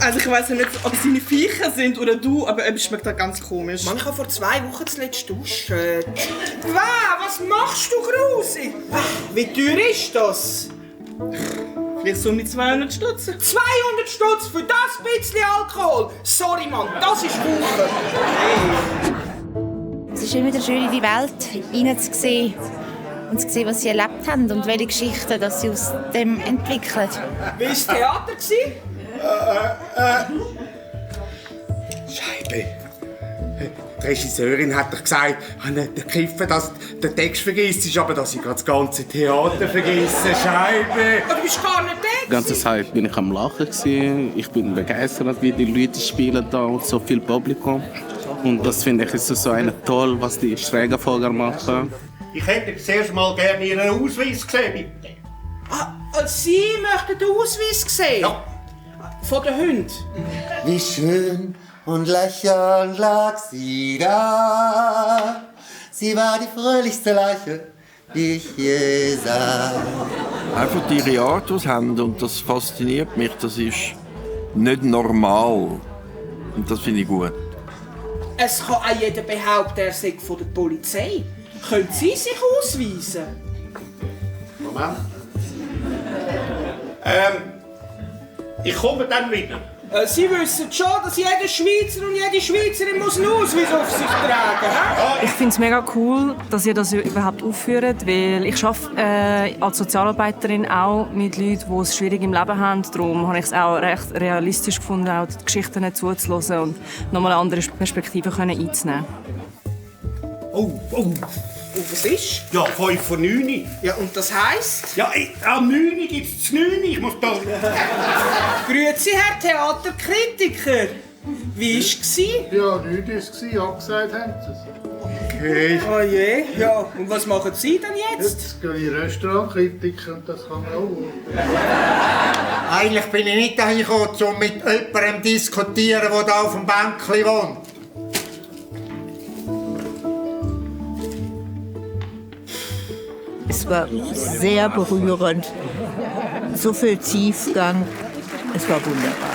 Also ich weiss nicht, ob es deine Viecher sind oder du, aber es schmeckt da ganz komisch. Mann, ich habe vor 2 Wochen zuletzt duschen. Was machst du, Grusi? Wie teuer ist das? Vielleicht so um die 200 Stutz. 200 Stutz für das bisschen Alkohol? Sorry, Mann, das ist Wucher. Es ist immer wieder schön, in die Welt hineinzusehen und zu sehen, was sie erlebt haben und welche Geschichten dass sie aus dem entwickeln. Wie war das Theater? Scheibe. Die Regisseurin hat doch gesagt, ich habe nicht begriffen, dass der Text vergisst ist, aber dass ich das ganze Theater vergesse. Scheibe. Aber du bist gar nicht da. Die ganze Zeit bin ich am Lachen. Ich bin begeistert, wie die Leute spielen da und so viel Publikum. Und das finde ich ist so toll, was die Schrägerfolger machen. Ich hätte zuerst mal gerne Ihren Ausweis gesehen, bitte. Sie möchten den Ausweis sehen? Ja. Von den Hunden? Wie schön und lächelnd lag sie da. Sie war die fröhlichste Leiche, die ich je sah. Einfach ihre Art, die sie haben, und das fasziniert mich. Das ist nicht normal. Und das finde ich gut. Es kann auch jeder behaupten, er sei von der Polizei. Können Sie sich ausweisen? Moment. Ich komme dann wieder. Sie wissen schon, dass jeder Schweizer und jede Schweizerin muss einen Ausweis auf sich tragen. He? Ich finde es mega cool, dass ihr das überhaupt aufführt, weil ich arbeite als Sozialarbeiterin auch mit Leuten, die es schwierig im Leben haben. Darum habe ich es auch recht realistisch gefunden, auch die Geschichten zuzuhören und nochmal eine andere Perspektive einzunehmen. Oh. Und was ist? Ja, 5 vor 9. Ja, und das heisst? Ja, am 9 gibt es 9. Ich muss da... Grüezi, Herr Theaterkritiker. Wie war es? Ja, nichts war es. Abgesagt haben sie es. Okay. Oh je, ja. Und was machen Sie denn jetzt? Jetzt gehe ich Restaurantkritiker und das kann man auch. Eigentlich bin ich nicht dahin gekommen, um mit jemandem zu diskutieren, der hier auf dem Bänkchen wohnt. Es war sehr berührend, so viel Tiefgang. Es war wunderbar.